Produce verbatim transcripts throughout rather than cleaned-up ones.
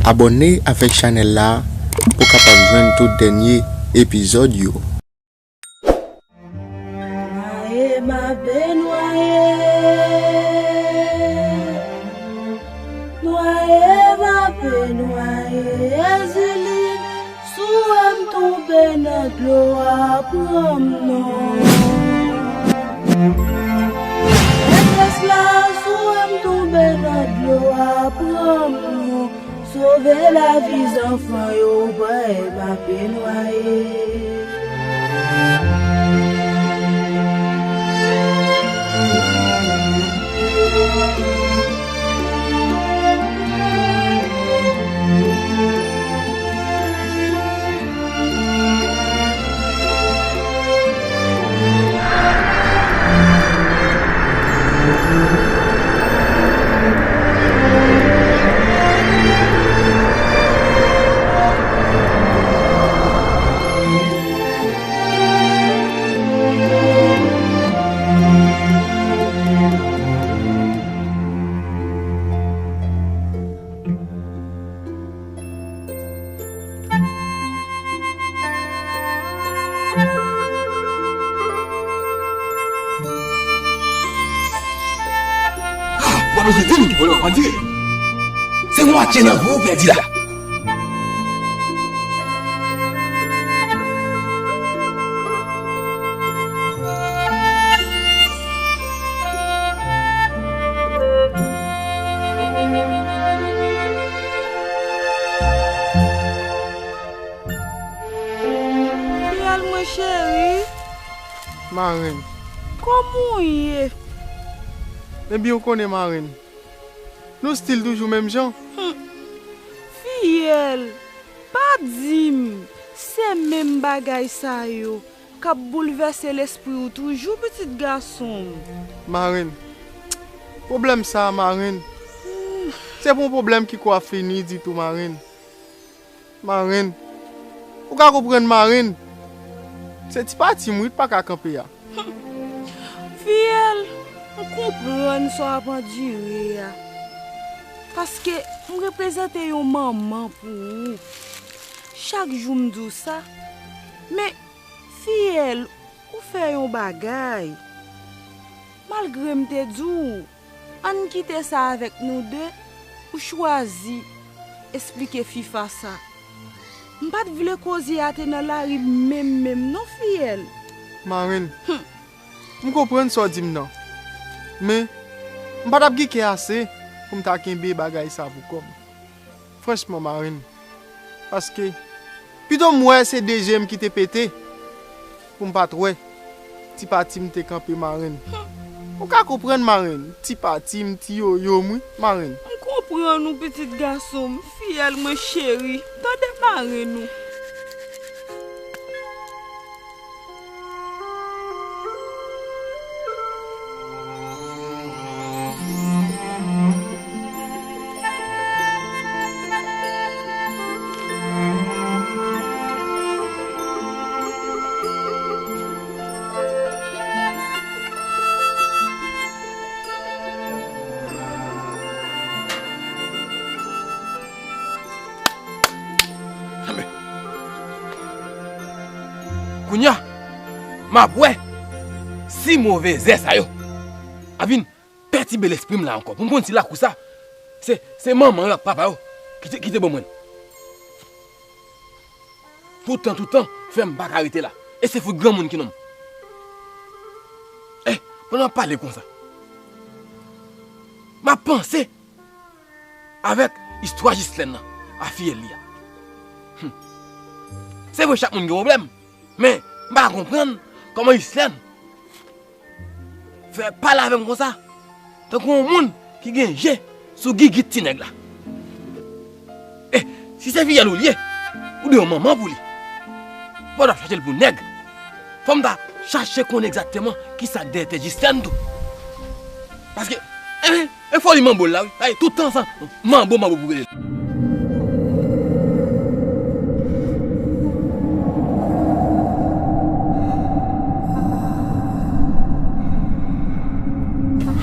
Abòne avèk chanèl la pou w kapab jwenn tout dènye epizòd yo. Nwaye m ape nwaye. Nwaye m ape nwaye. Ezili, si w wè m tonbe nan dlo a, pran m non. Metrès la, si w wè m tonbe nan dlo a, pran m non. Sove lavi zanfan yo, bay m ape nwaye. Ah, w ap bezwen di m ki vòlè w ap andire. Se mwatye nan vi w pèdi la. Fiyèl mwen cheri. Marenn. Kòman w ye? Ebyen, ou konnen, marenn. Nou still toujou menm jan. Hmm. Fiyèl, pa di m se menm bagay sa yo k ap boulvèse lespri w toujou, pitit gason m. Marenn, pwoblèm sa a, marenn, se pa yon pwoblèm ki kwa fini ditou, marenn. Marenn, ou ka konprann, marenn. Se ti pati m wi k pa ka kanpe a. Fiyèl, m konprann sa w ap andire a. Paske m reprezante yon manman pou ou. Chak jou m di w sa. Men, fiyèl, ou fè yon bagay. Malgre m te di w, ann kite sa avèk nou de, ou chwazi esplike Fifa sa. M pa t vle koze a te nan lari menm menm non, fiyèl. Marenn, hmm, m konprann sa w di m nan. Men, m pa t ap gen kè ase pou m ta kenbe bagay sa pou kò m. Franchman, marenn. Paske, pito m wè se de je m ki te pete, pou m pa t wè ti pati m te kanpe, marenn. Ou ka konprann, marenn, ti pati m, ti yoyo m, wi, marenn. M konprann ou, pitit gason m, fiyèl mwen cheri. Tande marenn ou. Kounye a, m ap wè si move zè sa yo ap vin pètibe lespri m la ankò, pou m konn si lakou sa, se, se manman yo ak papa yo ki te, ki te ban mwen l. Toutan, toutan, fè m pa ka rete la. E se fout granmoun ki nonm. Eh, pandan m ap pale konsa, m ap panse avèk istwa Jislèn nan, a fiyèl li a. Hmm. Se vre, chak moun gen pwoblèm, men m pa konprann kòman Jislèn fè pale avè m konsa, tankou yon moun ki gen je sou gigit ti nèg la. E si se fiyèl ou l ye, ou dwe yon manman pou li. Ou pa dwe ap chache l pou nèg. Fò m ta chache konn egzakteman kisa k dèyè tèt Jislèn tou. Paske, enben, e foli manbo l la, wi. Ay, tout tan sa, manbo, manbo pou rele l.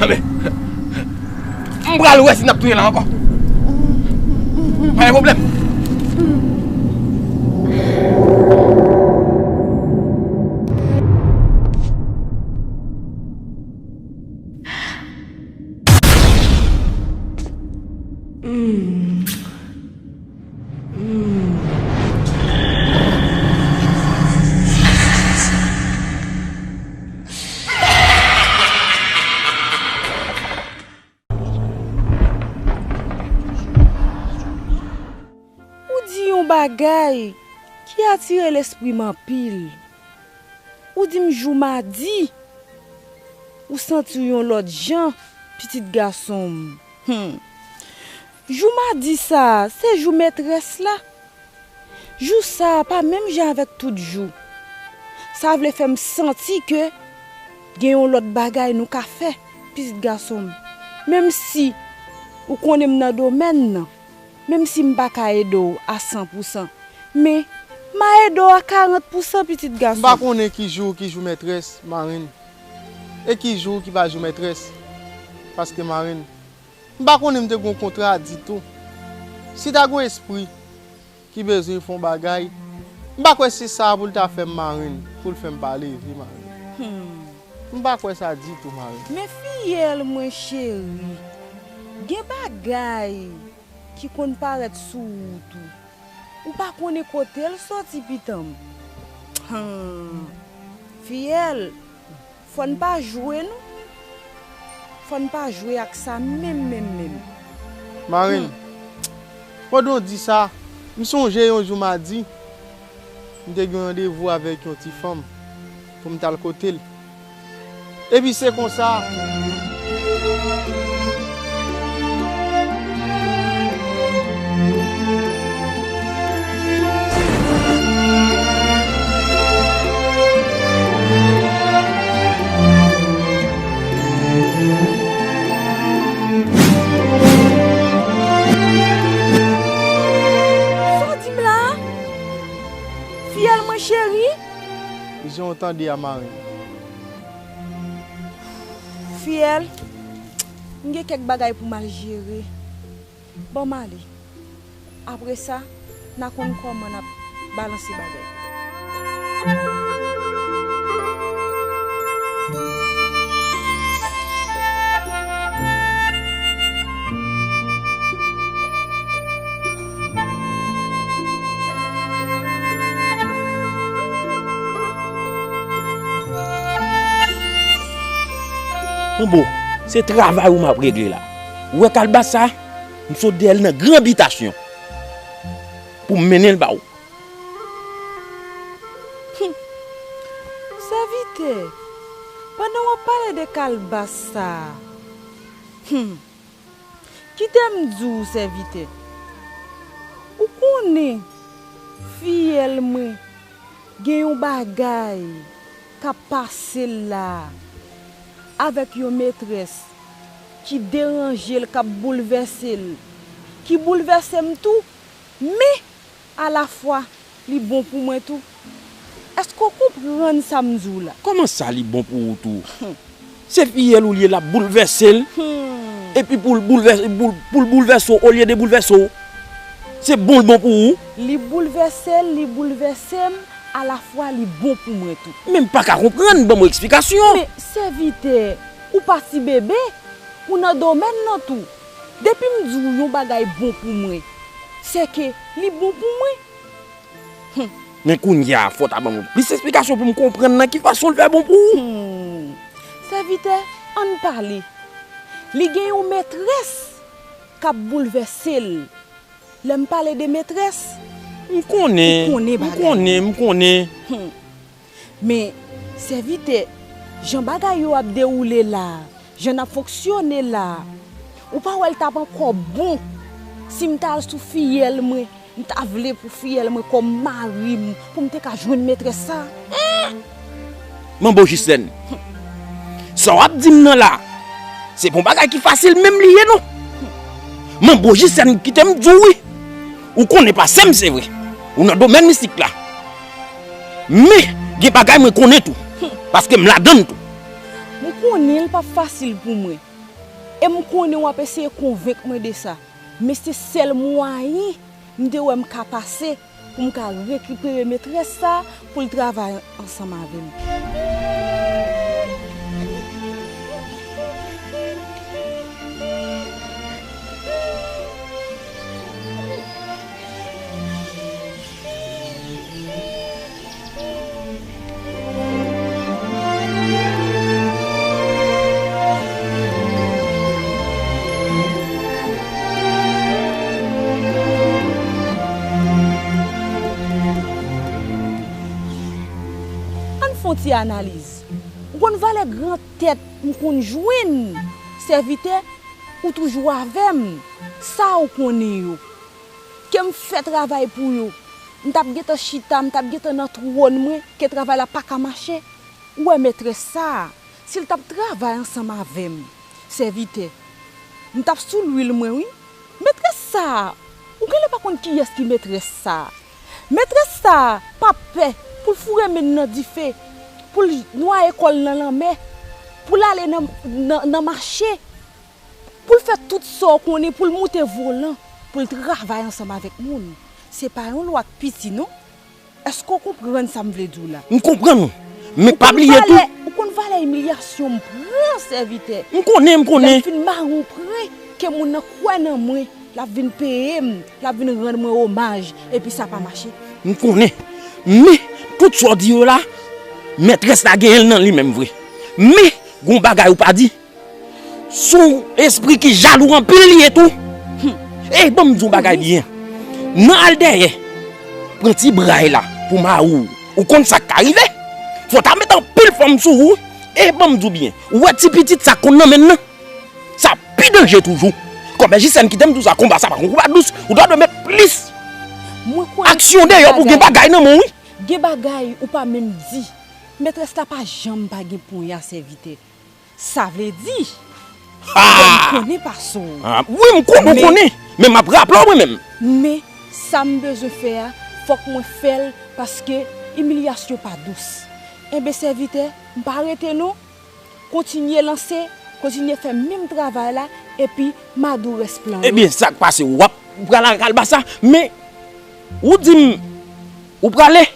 Anben, m pral wè si n ap tounen la ankò. Pa gen pwoblèm. Ou di yon bagay ki atire lespri m anpil. Ou di m jou madi, ou santi w yon lòt jan, pitit gason m. Hmm. Jou madi sa a, se jou metrès la. Jou sa a pa menm jan avèk tout jou. Sa vle fè m santi ke gen yon lòt bagay nou ka fè, pitit gason m. Menm si ou konnen m nan domèn nan, menm si m pa ka ede w a san pou san, men m a ede w a karant pou san, pitit gason m. M pa konnen ki jou ki jou metrès, marenn, e ki jou ki pa jou metrès. Paske, marenn, m pa konnen m te gen yon kontra ditou. Si ta gen yon espri ki bezwen fè yon bagay, m pa kwè se sa pou l ta fè m, marenn, pou l fè m pa leve, marenn. Hmm. M pa kwè sa ditou, marenn. Men fiyèl mwen cheri, gen bagay ki konn parèt sou wout ou. Ou pa konnen kote l soti, pitan m. Hmm. Fiyèl, fò n pa jwe, non. Fò n pa jwe ak sa menm, menm, menm. Marenn, hmm, pandan w di sa, m sonje yon jou madi, m te gen randevou avèk yon ti fanm pou m t al kote l. Epi se konsa. Sa w di m la a? Fiyèl mwen cheri? Jan w tande a, marenn. Fiyèl, m gen kèk bagay pou m al jere. Ban m ale. Apre sa, n a konn kòman n ap balanse bagay. Manbo, se travay ou m ap regle la. Ou wè kalbas sa? M sot dèyè l nan gran bitasyon pou m mennen l ba ou. Hum. Sèvitè, pandan w ap pale de kalbas sa a, hum, kite m di w, sèvitè, ou konnen fiyèl mwen gen yon bagay k ap pase l la a, avèk yon metrès ki deranje l, k ap boulvèse l, ki boulvèse m tou, men alafwa, li bon pou mwen tou. Èske w konprann sa m di w la? Kòman sa, li bon pou ou tou? Hum. Se fiyèl ou l ye, l ap boulvèse l. Hmm. Epi pou l boulvèse, pou, pou l boulvèse w, olye de boulvèse w, se bon l bon pou ou. Li boulvèse l, li boulvèse m, alafwa li bon pou mwen tou. Men m pa ka konprann, ban m yon eksplikasyon. Men, sèvitè, ou pa ti bebe, ou nan domèn nan tou. Depi m di w yon bagay bon pou mwen, se ke li bon pou mwen. Hum. Men kounye a, fò w ta ban m plis esplikasyon pou m konprann nan ki fason l fè bon pou ou. Hum. Sèvitè, ann pale. Li gen yon metrès k ap boulvèse l. Lè m pale de metrès, m konnen, ou konnen bagay yo. M konnen, m konnen. Hum. Men, sèvitè, jan bagay yo ap dewoule la a, jan n ap fonksyone la a, ou pa wè l t ap ankò bon si m t al sou fiyèl mwen, m ta vle pou fiyèl mwen kòm mari m, pou m te ka jwenn metrès sa a? Manbo Jislèn, sa w ap di m nan la, se pa yon bagay ki fasil menm li ye non. Manbo Jislèn, kite m di w wi. Ou konnen pase m, se vre. Ou nan domèn mistik la. Men, gen bagay mwen konnen tou. Paske m ladan l tou. M konnen l p ap fasil pou mwen. E m konnen w ap eseye konvenk mwen de sa. Men se sèl mwayen m te wè m ka pase pou m ka rekipere metrès sa a pou l travay ansanm avè m. Ann fè yon ti analiz. Ou konn valè gran tèt m konn jwenn, sèvitè, ou toujou avè m. Sa ou konnen yo. Ke m fè travay pou yo. M t ap gentan chita, m t ap gentan nan twòn mwen, ke travay la pa ka mache. Ou wè metrès sa a, si l t ap travay ansanm avè m, sèvitè, m t ap sou lwil mwen, wi. Metrès sa a, ou genlè pa konn kiyès ki metrès sa a. Metrès sa a p ap pè pou l foure men l nan dife, pou l nwaye kò l nan lanmè, pou l ale nan, nan, nan mache, pou l fè tout sa w konnen, pou l moute volan, pou l travay ansanm avèk moun. Se pa yon lwa k piti, non. Èske w konprann sa m vle di w la? M konprann ou. Men pa bliye tou. Ou konn valè imilyasyon m pran, sèvitè. M konnen, m konnen. Lè m fin mare yon pren, ke moun nan kwè nan mwen, l ap vin peye m, l ap vin rann mwen omaj, epi sa pa mache. M konnen. Men, tout sa w di yo la, metrès la genyen l nan li menm vre. Men, gon bagay ou pa di. Sou espri ki jalou anpil li ye tou. Ey, ban m di w bagay byen. Nan al dèyè, pran ti bray la pou mari w. Ou konn sa k ka rive? Fò w ta met anpil fòm sou ou. Ey, ban m di w byen. Ou wè ti pitit sa konn nan men l nan? Sa pi danje toujou. Kòmè Jisèn kite m di w sa, konba sa pa konn konba dous. Ou ta dwe met plis aksyon deyò pou gen bagay nan men w, wi. Gen bagay ou pa menm di. Metrès la pa janm pa gen ponya, sèvitè. Sa vle di, m konnen pase w. Ah, wi, m konnen, w konnen. Men m ap raple w mwen menm. Men, sa m bezwen fè a, fòk mwen fè l paske imilyasyon pa dous. Enben, sèvitè, m pa rete non. Kontinye lanse, kontinye fè menm travay la, epi m a di w rès plan yo. Ebyen, sa k pase, w ap, ou pral al Kalbas la, men ou di m ou prale.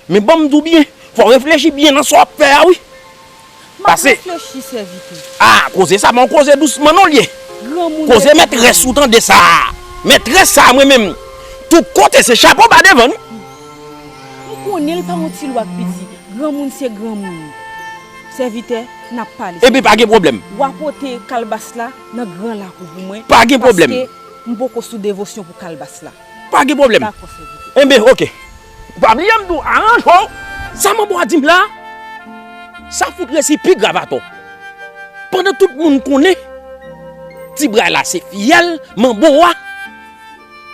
Men ban m di w byen, fò w reflechi byen nan sa w ap fè a, wi. M ap reflechi, sèvitè. Ah, koze sa, men w koze dousman non l ye. Koze metrès ou tande sa. Metrès sa, mwen menm, tout kote se chapo ba devan nou. M konnen l pa yon ti lwa k piti. Granmoun se granmoun. Sèvitè, n ap pale. Ebyen, pa gen pwoblèm. W a pote kalbas la nan gran lakou pou mwen. Pa gen pwoblèm. Paske m poko sou devosyon pou kalbas la. Pa gen pwoblèm. Dakò, sèvitè. Enben, oke. Ou pa bliye m di w, aranje w. Sa manbo a di m la, sa fout resi pi grav atò. Pandan tout moun konnen, ti bray la se fiyèl manbo a.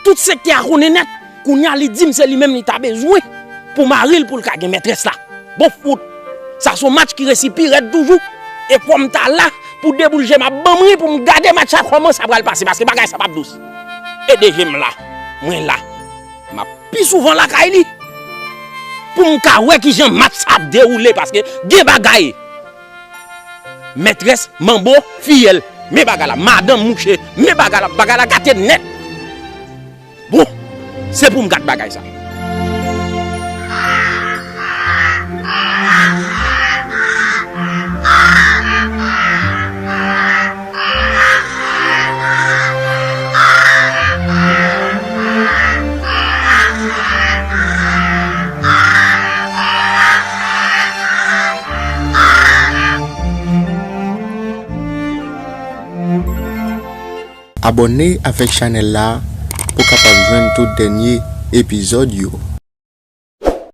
Tout sektè a konnen nèt. Kounye a, li di m se li menm li ta bezwen pou mari l pou l ka gen mètrès la. Bon fout. Sa se yon match ki resi pi rèd toujou. E fò m ta la pou deboul je m ap ban m ri pou m gade match la kòman sa pral pase, paske bagay sa p ap dous. Ede je m la. Mwen la. M ap pi souvan lakay li. Pou m ka wè kijan match sa ap dewoule, paske gen bagay. Mètrès, manbo, fiyèl. Men bagay la, madanm, mouche. Men bagay la, bagay la gate nèt. Bon, se pou m gad bagay sa. Abòne avèk chanèl la pou w kapab jwenn tout dènye epizòd yo.